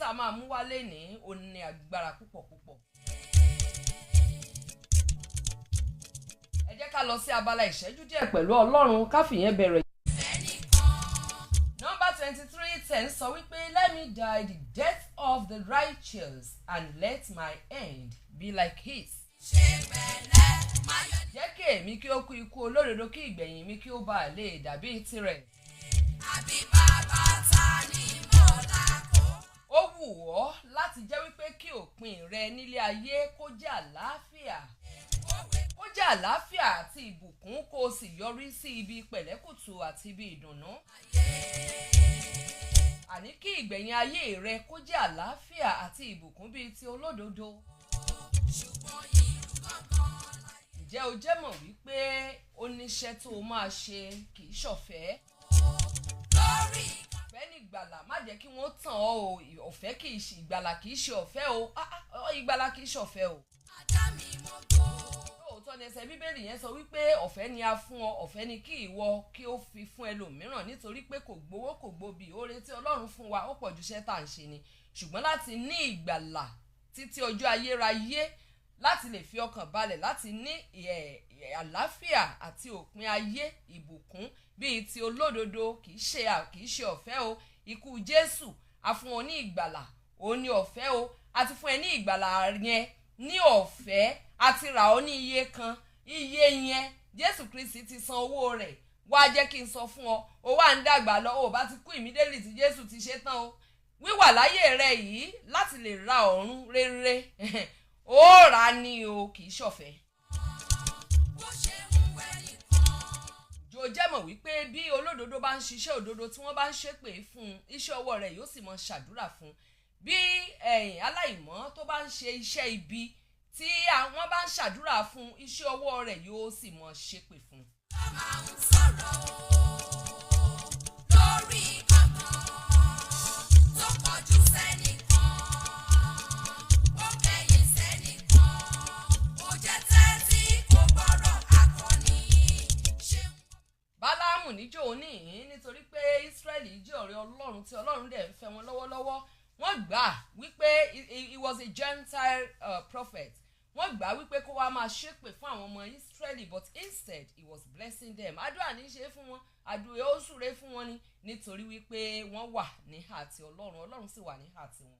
tá a máa mú wálé ní ó ní agbára púpọ̀ púpọ̀. Ẹ jẹ́ ká lọ sí abala ìṣẹ́jú díẹ̀ pẹ̀lú Ọlọ́run ká fìyẹn bẹ̀rẹ̀. Number 23:10 sọ wípé, "Let me die the death of the righteous and let my end be like his." Jẹ́ kí èmi kí ó kú ikú olódodo, kí ìgbẹ̀yìn mi kí ó bá lè dàbí tirẹ̀. Àbí bàbá ta ni mo là kó? Ó wù ọ́ láti jẹ́ wípé kí òpin rẹ nílé ayé kó jẹ́ àlàáfíà, kó jẹ́ àlàáfíà àti ìbùkún, kó o sì yọrí sí ibi pẹ̀lẹ́kùtù àti ibi ìdùnnú. Àní kí ìgbẹ̀yìn ayé rẹ kó jẹ́ àlàáfíà àti ìbùkún bíi ti olódodo. Ṣùgbọ́n irú gangan láyé. Ǹjẹ́ o jẹ́ mọ̀ wípé oníṣẹ́ tó o máa ṣe kì í ṣọ̀fẹ́? Lórí Ọ̀fẹ́ ní ìgbàlà, má jẹ́ kí wọ́n tàn ọ́ o. Ọ̀fẹ́ kì í ṣe ìgbàlà, kì í ṣe ọ̀fẹ́ o. Ah, ah, ìgbàlà kì í ṣọ̀fẹ́ o. Ajá mi mo gbó. Lóòótọ́ ni ẹsẹ̀ Bíbélì yẹn sọ wípé ọ̀fẹ́ ni a fún ọ, ọ̀fẹ́ ni kí ìwọ kí ó fi fún ẹlòmíràn, nítorí pé kò gbowó, kò gbobì. Oore tí Ọlọ́run fún wa ó pọ̀ ju iṣẹ́ tá à ń ṣe ni. Ṣùgbọ́n láti ní ìgbàlà títí ọjọ́ ayérayé, láti lè fi ọkàn balẹ̀, láti ní àlàáfíà àti òpin ayé ìbùkún bíi ti olódodo, kì í ṣe ọ̀fẹ́ o. Ikú Jésù, a fún ọ ní ìgbàlà, òun ní ọ̀fẹ́ o. A ti fún ẹ ní ìgbàlà yẹn ní ọ̀fẹ́, a ti rà ọ́ ní iye kan. Iye yẹn, Jésù Kristi ti san owó rẹ̀. Wá jẹ́ kí n sọ fún ọ, o wà ń dàgbà lọ, o bá ti kú immediately tí Jésù ti ṣe tán o. Wíwà láyé rẹ yìí láti lè ra ọ̀run rere, ó rà á ní o, kì í ṣọ̀fẹ́. Bó ṣe ń wẹ́ nìkan. Jò jẹ́ mọ̀ wípé bí olódodo bá ń ṣiṣẹ́ òdodo, tí wọ́n bá ń ṣépè fún un, iṣẹ́ ọwọ́ rẹ̀ yóò sì mọ ṣàdúrà fún un. Bí ẹ̀yìn aláìmọ́ tó bá ń ṣe iṣẹ́ ibi, tí àwọn bá ń ṣàdúrà fún, iṣẹ́ ọwọ́ rẹ̀ yóò sì mọ ṣépè fún un. Ló máa ń sọ̀rọ̀ lórí kankan tó kọjú sẹ́nìkan, ó kẹ̀yìn sẹ́nìkan, ó jẹ́ tẹ́tí kò gbọ́rọ̀ akọni ṣeun. Bálámù níjó níhìn, nítorí pé Ísírẹ́lì jẹ́ ọ̀rẹ́ Ọlọ́run tí Ọlọ́run dẹ̀ ń fẹ́ wọn lọ́wọ́lọ́wọ́, wọ́n gbà wípé he was a Gentile prophet. Wọ́n gbà wípé kó wá máa ṣépè fún àwọn ọmọ Ísírẹ́lì, but instead he was blessing them. Àdúrà ní í ṣe fún wọn, àdúrà ó súre fún wọn ni, nítorí wípé wọ́n wà ní àti Ọlọ́run, Ọlọ́run sì wà ní àti wọn.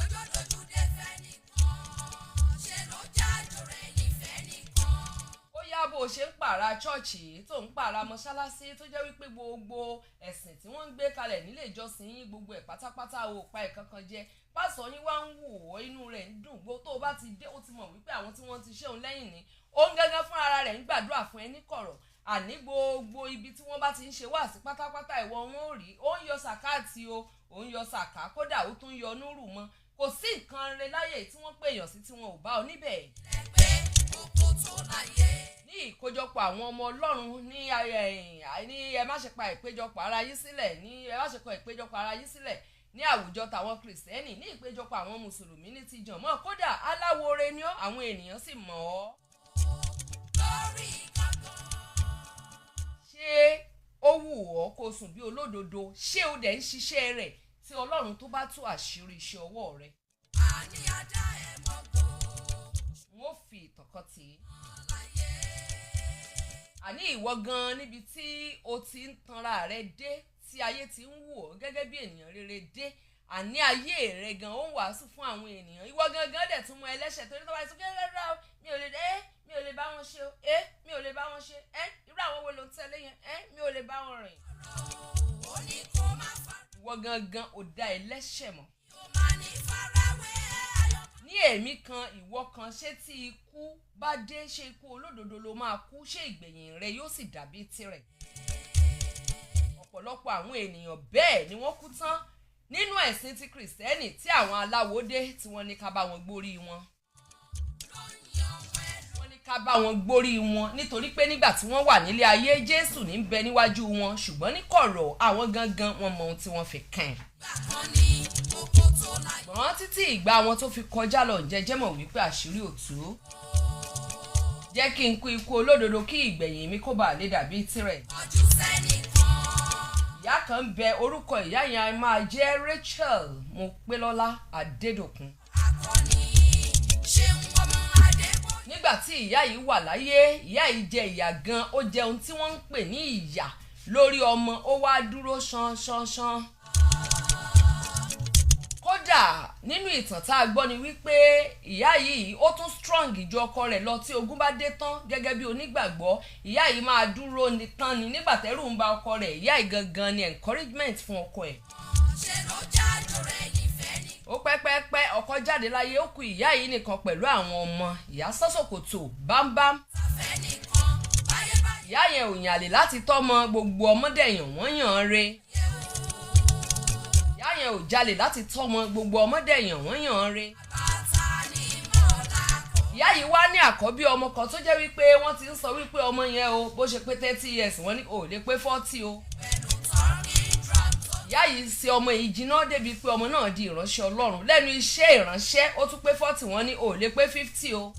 Ọjọ́ lójú dé fẹ́nìkan, ṣe ló jájò rẹ̀ yìí fẹ́nìkan. Ó yá, bó o ṣe ń pààrà chọ́ọ̀chì, tó ń pààrà mọ́ṣáláṣí, tó jẹ́ wípé gbogbo ẹ̀sìn tí wọ́n ń gbé kalẹ̀ nílé ìjọsìn yín, gbogbo ẹ̀ pátápátá, o pa ẹ̀ kankan jẹ. Pásọ̀ yín wá ń wò ó, inú rẹ̀ ń dùn gbó tó o bá ti dé. Ó ti mọ̀ wípé àwọn tí wọ́n ti ṣe òun lẹ́yìn ni òun gángan fúnra rẹ̀ ń gbàdúrà fún ẹ ní kọ̀rọ̀. Àní gbogbo ibi tí wọ́n bá ti ń ṣe wáàsí pátápátá, ìwọ wọn ò rí. Ó ń yọ sàkáàtì o, ó ń yọ sàká, kódà ó tún yọ núrù mọ́. Kò sí nǹkan rẹ láyè tí wọ́n pèèyàn sí tí wọn ò bá ọ níbẹ̀. Lẹ́gbẹ́ oko tó láyé. Ní ìkójọpọ̀ àwọn ọmọ Ọlọ́run ní ẹ má ṣe pa ìpéjọpọ̀ ara yín sílẹ̀, ní ẹ má ṣe kọ ìpéjọpọ̀ ara yín sílẹ̀ ní àwùjọ tàwọn Kìrìsìtẹ́nì, ní ìpéjọpọ̀ àwọn Mùsùlùmí, ní ti jọ̀mọ́, kódà aláwòore ni ọ́, àwọn ènìyàn sì mọ̀ ọ́. Lórí kankan. Ṣé ó wù ọ́ kó sùn bí olódodo? Ṣé o dẹ̀ ń ṣiṣẹ́ rẹ̀ tí Ọlọ́run tó bá tú àṣírí iṣẹ́ ọwọ́ rẹ̀? Àní ajá ẹ̀ mọ́gbó. N ó fi ìtàn kan tì í. Láyé. Àní ìwọ gan níbi tí o ti ń tanra rẹ dé, tí ayé ti ń wò ọ́ gẹ́gẹ́ bí ènìyàn rere dé, àní ayé rẹ gan ó ń wàásù fún àwọn ènìyàn. Ìwọ gangan dẹ̀ tún mọ ẹlẹ́ṣẹ̀, torí tó bá sọ pé rárá o, mi ò lè ẹ́, mi ò lè bá wọn ṣe o, ẹ́, mi ò lè bá wọn ṣe ẹ́, irú àwọn wo ló ń tẹ́lẹ̀ yẹn, ẹ́, mi ò lè bá wọn rìn. Ó ní kó má fara. Ìwọ gangan ò dá ẹlẹ́ṣẹ̀ mọ̀. Yóò máa ní farawé ayọ̀. Ní èmi kan, ìwọ kan, ṣé tí ikú bá dé, ṣé ikú olódodo ló máa kú? Ṣé ìgbẹ̀yìn rẹ yóò sì dàbí tirẹ̀? Ọ̀pọ̀lọpọ̀ àwọn ènìyàn bẹ́ẹ̀ ni wọ́n kú tán nínú ẹ̀sìn ti Kìrìsìtẹ́nì, tí àwọn aláwo dé, tí wọ́n ní ká bá wọn gbórí wọn. Wọ́n ní ká bá wọn gbórí wọn, nítorí pé nígbà tí wọ́n wà nílé ayé, Jésù ní bẹ níwájú wọn, ṣùgbọ́n ní kọ̀rọ̀, àwọn gangan wọn mọ ohun tí wọ́n fi kàn án. Gbà kan ní oko tó láyé. Ṣùgbọ́n títí ìgbà wọn tó fi kọjá lọ, ǹjẹ́ jẹ́ mọ̀ wípé àṣírí ò tú? Jẹ́ kí n kú ikú olódodo, kí ìgbẹ̀yìn mi kó bàa lè dàbí tirẹ̀. Kọjú sẹ́nìkan. Ìyá kan ń bẹ, orúkọ ìyá yẹn a máa jẹ́ Rachel Mopélọ́lá Adédòkun. Akọni Ṣeun ọmọ Adébóyè. Nígbà tí ìyá yìí wà láyé, ìyá yìí jẹ ìyà gan. Ó jẹ ohun tí wọ́n ń pè ní ìyà lórí ọmọ. Ó wá dúró ṣan ṣan ṣan. Kódà nínú ìtàn tá a gbọ́ ni wípé ìyá yìí, ó tún strong ju ọkọ rẹ̀ lọ. Tí ogun bá dé tán, gẹ́gẹ́ bí onígbàgbọ́, ìyá yìí máa dúró ní tán ni. Nígbà tẹ́rù ń ba ọkọ rẹ̀, ìyá yìí gangan ni encouragement fún ọkọ ẹ̀. Ṣe ló jájò rẹ̀ yìí fẹ́ ni. Ó pẹ́pẹ́pẹ́, ọkọ jáde láyé, ó kù ìyá yìí nìkan pẹ̀lú àwọn ọmọ. Ìyá sọ́sọ̀kòtò bámbám. Tàfẹ́ nìkan báyé báyé. Ìyá yẹn ò yàn àlè láti tọ́mọ. Gbogbo ọmọdé yàn wọ́n yàn án re. Ìyá yẹn ò jalè láti tọ́mọ. Gbogbo ọmọdé yàn wọ́n yàn án re. Bàtà ni mọ́lá kò. Ìyá yìí wá ní àkọ́bí ọmọ kan tó jẹ́ wípé wọ́n ti ń sọ wípé ọmọ yẹn o, bó ṣe pé 30 years, wọ́n ní ò lè pé 40 o. Pẹ̀lú talking drum tó. Ìyá yìí ṣe ọmọ yìí jiná débi pé ọmọ náà di ìránṣẹ́ Ọlọ́run. Lẹ́nu iṣẹ́ ìránṣẹ́, ó tún pé 40, wọ́n ní ò lè pé 50 o.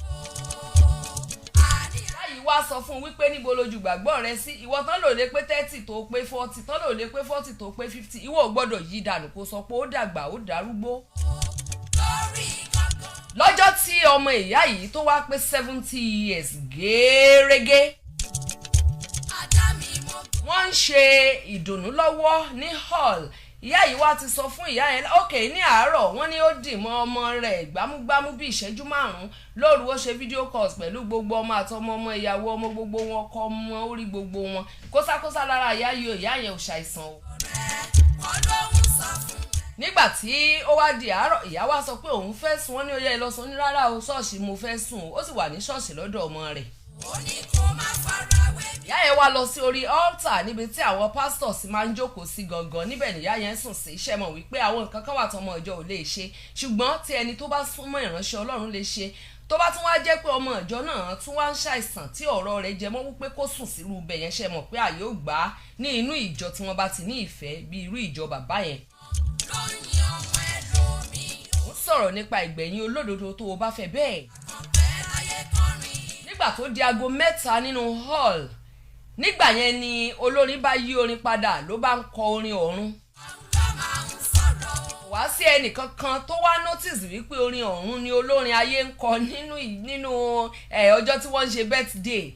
Àní Ìyá yìí wá sọ fún un wípé, "Níbo lójú gbàgbọ́ rẹ sí? Ìwọ tán lò lè pé 30 tó pé 40, tán lò lè pé 40 tó pé 50, ìwọ ò gbọ́dọ̀ yí dànù kó sọ pé ó dàgbà, ó darúgbó." Lórí gangan. Lọ́jọ́ tí ọmọ ìyá yìí tó wá pé 70 years gẹ́rẹ́gẹ́, Ajá mi mo. wọ́n ń ṣe ìdùnnú lọ́wọ́ ní hall. Ìyá yìí wá ti sọ fún ìyá yẹn, ok, ní àárọ̀ wọ́n ní ó dì mọ́ ọmọ rẹ̀ gbámúgbámú bí ìṣẹ́jú 5. Lóru, ó ṣe video calls pẹ̀lú gbogbo ọmọ àtọmọ ọmọ, ìyàwó ọmọ, gbogbo wọn, ọkọ ọmọ, orí gbogbo wọn kósákósá lára ìyá yìí o. Ìyá yẹn ò ṣàìsàn o. Rẹ̀ kọ́ lóhùn sọ fún. Nígbà tí ó wá di àárọ̀, ìyá wa sọ pé òun fẹ́ sùn. Wọ́n ní ó yẹ lọ sùn. Ní rárá o, ṣọ́ọ̀ṣì mo fẹ́ sùn o. Ó sì wà ní ṣọ́ọ̀ṣì lọ́dọ̀ ọmọ rẹ̀. Ó ní kó má fara wé mi. Ìyá yẹn wá lọ sí orí altar níbi tí àwọn pastors máa ń jókòó sí gangan. Níbẹ̀ níyà yẹn sùn sí. Iṣẹ́ mọ̀ wípé àwọn nǹkan kan wà tọmọ ìjọ ò lè ṣe, ṣùgbọ́n tí ẹni tó bá súnmọ́ ìránṣẹ́ Ọlọ́run lè ṣe. Tó bá tún wá jẹ́ pé ọmọ ìjọ náà tún wá ń ṣàìsàn tí ọ̀rọ̀ rẹ̀ jẹ mọ́ wípé kó sùn sírú ibẹ̀ yẹn, ṣe mọ̀ pé àyè ò gbà á ní inú ìjọ tí wọ́n bá ti ní ìfẹ́ bí irú ìjọ bàbá yẹn. Ló ń yan ọmọ ẹlòmíì. Ó ń sọ̀rọ̀ nípa ìgbẹ̀yìn olódodo tó o bá fẹ́ bẹ́ẹ̀. Ọ̀pẹ láyé kọrin. Nígbà tó di aago 3 nínú hall nígbà yẹn ni olórin bá yí orin padà, ló bá ń kọ orin ọ̀run. Ọ̀ngá máa ń sọ̀rọ̀. Wá sí ẹnìkankan tó wá notice wípé orin ọ̀run ni olórin ayé ń kọ nínú ọjọ́ tí wọ́n ń ṣe birthday.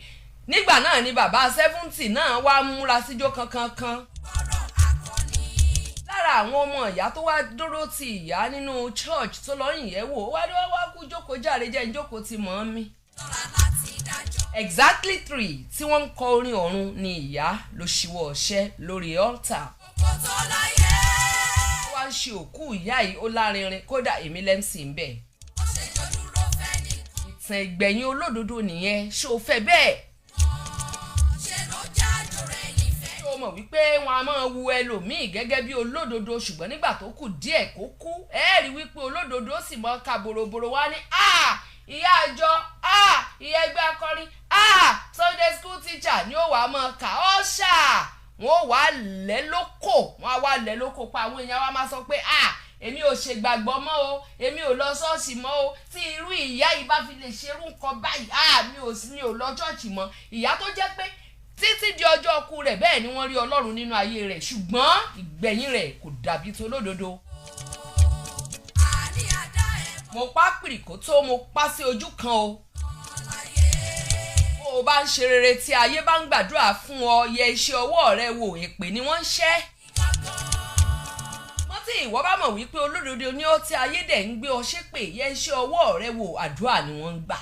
Nígbà náà ni bàbá 70 náà wá múra síjó kankan kan. Ọ̀rọ̀ akọni. Lára àwọn ọmọ ìyá tó wá dúró ti ìyá nínú church tó lọ yìnyẹn wò ó wá ní wá kú jókòó jàre, jẹ́ ń jókòó ti mọ̀ mi. Lọ́ra láti dájọ́. Exactly 3 tí wọ́n ń kọ orin ọ̀run ni ìyá ló ṣíwọ́ ọṣẹ́ lórí altar. Kókó tó láyé. Ó wá ń ṣe òkú ìyá yìí, ó lárinrin. Kódà èmi lẹ́mísì ń bẹ̀. Ó ṣe jọdúró fẹ́ nìkan. Ìtàn ìgbẹ̀yìn olódodo nìyẹn. Ṣó o fẹ́ bẹ́ẹ̀? Ṣe ló jájò rẹ̀ yìí fẹ́. Ṣó o mọ̀ wípé wọn a máa wu ẹlòmíì gẹ́gẹ́ bí olódodo, ṣùgbọ́n nígbà tó kù díẹ̀ kó kú, ẹ rí wípé olódodo ó sì mọ ká boroboro wá ní a ìyá àjọ, a ìyá ẹgbẹ́ akọrin, a Sunday school teacher ni ó wàá mọ ká ọ́ ṣá. Wọn ó wàá lẹ́ lóko, wọn á wá lẹ́ lóko pa. Àwọn èèyàn wa máa sọ pé, "A, èmi ò ṣègbàgbọ́ mọ́ o, èmi ò lọ ṣọ́ọ̀ṣì mọ́ o. Tí irú ìyá yìí bá fi lè ṣerú nǹkan báyìí, a mi ò sí, mi ò lọ ṣọ́ọ̀ṣì mọ́." Ìyá tó jẹ́ pé títí di ọjọ́ ọkú rẹ̀, bẹ́ẹ̀ ni wọ́n rí Ọlọ́run nínú ayé rẹ̀, ṣùgbọ́n ìgbẹ̀yìn rẹ̀ kò dàbí tolódodo. Àní àdá ẹ̀ Mo pa pìrìkó tó mo pa sí ojú kan o. láyé. Bó o bá ń ṣe rere tí ayé bá ń gbàdúrà fún ọ, yẹ iṣẹ́ ọwọ́ rẹ wò, èpè ni wọ́n ń ṣẹ́. Wọ́n tí ìwọ bá mọ̀ wípé olódodo ni ó tí ayé dẹ̀ ń gbé ọ ṣépè, yẹ iṣẹ́ ọwọ́ rẹ wò, àdúrà ni wọ́n ń gbà.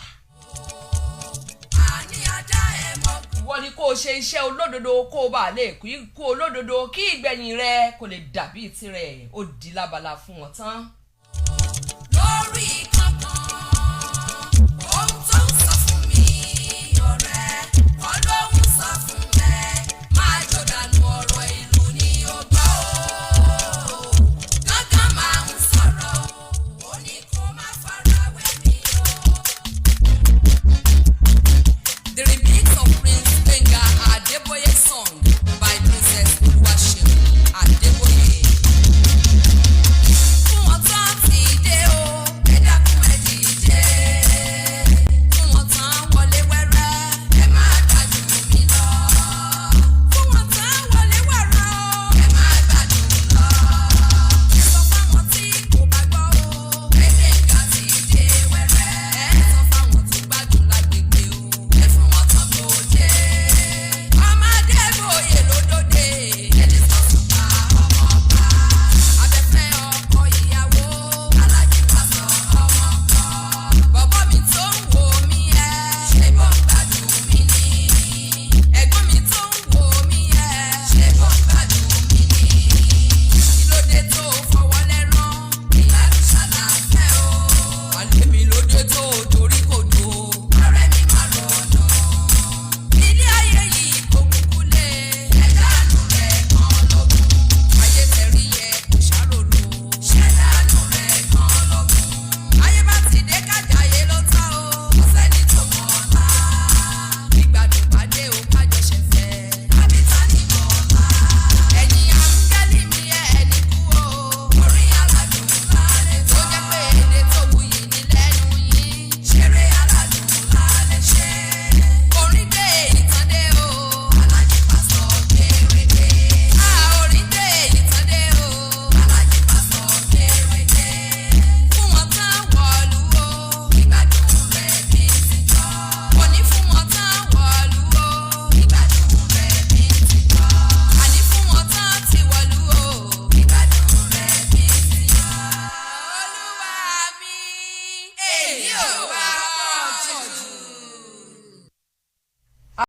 Àní àdá ẹ̀ mọ́. Ìwọ ni kó o ṣe iṣẹ́ olódodo kó o bá lè kú ikú olódodo, kí ìgbẹ̀yìn rẹ kó lè dàbí tirẹ̀. Ó di lábala fún wọn tán. Lórí kankan.